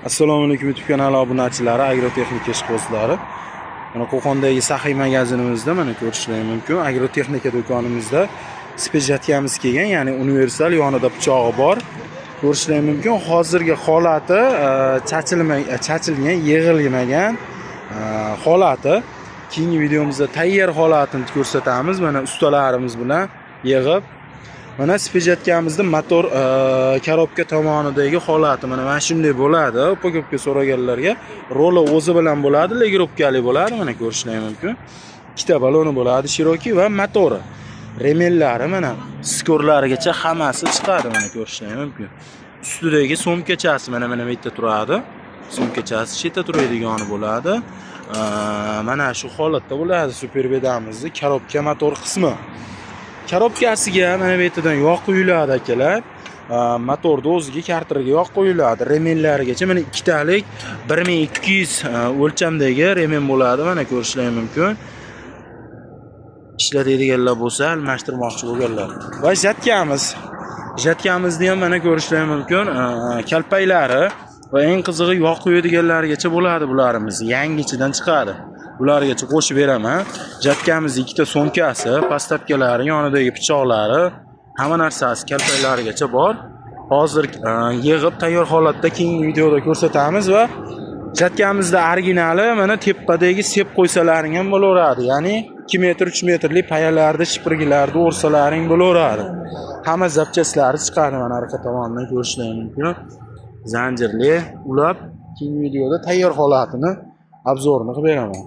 Assalomu alaykum, YouTube kanali obunachilari, agrotexnika ishqibozlari. Mana Qo'qondagi Saxiy magazinimizda mana ko'rishlaring mumkin. Agrotexnika do'konimizda спецжаткамиз kelgan, ya'ni universal, yonida pichog'i bor. Ko'rishlaring mumkin. Hozirgi holati chachilgan, yig'ilmagan holati. Keyingi videomizda tayyor holatini ko'rsatamiz. Mana ustalarimiz bilan yig'ib. Mana спецжаткамizni motor коробка tomonidagi holati mana shunday bo'ladi. Упаковка so'raganlarga roli o'zi bilan bo'ladi, регулировкали bo'ladi, mana ko'rishlaring mumkin. Ikkita baloni bo'ladi, широкий va motori. Ремень lari, mana стыкор larigacha hammasi chiqadi, mana ko'rishlaring mumkin. Ustidagi sumkachasi mana bu yerda turadi. Sumkachasi chetda turadigani bo'ladi. Mana shu holatda bo'ladi Super Bedamizni коробка motor qismi. Коробка siga mana bu yerdan yog' quyiladi, akalar. Motorni o'ziga, karterga yog' quyiladi. Ремень larigacha mana ikkitalik 1200 o'lchamdagi ремень bo'ladi. Mana ko'rishlaring mumkin. Ishlatadiganlar bo'lsa, almashtirmoqchi bo'lganlar. Va жатка miz. Жатка mizni ham mana ko'rishlaring mumkin. Kalpaklari va eng qizig'i, yog' quyadiganlarigacha bo'ladi bularimiz. Yangichidan chiqadi. Bulargacha qo'shib beraman. Жатка miz ikkita sumkasi, подставка lari, yonidagi pichoqlari, hamma narsasi kalpaklarigacha bor. Hozir yig'ib tayyor holatda keyingi videoda ko'rsatamiz va жатка mizda originali mana tepadagi sep qo'ysalaring ham bo'laveradi. Ya'ni 2 metr, 3 metrli payalarni, shipirgilarni o'rsalaring bo'laveradi. Hamma запчасть lari chiqadi, mana orqa tomonidan ko'rishlaring mumkin. Zanjirli ulab, keyingi videoda tayyor holatini, обзор ini qilib beraman.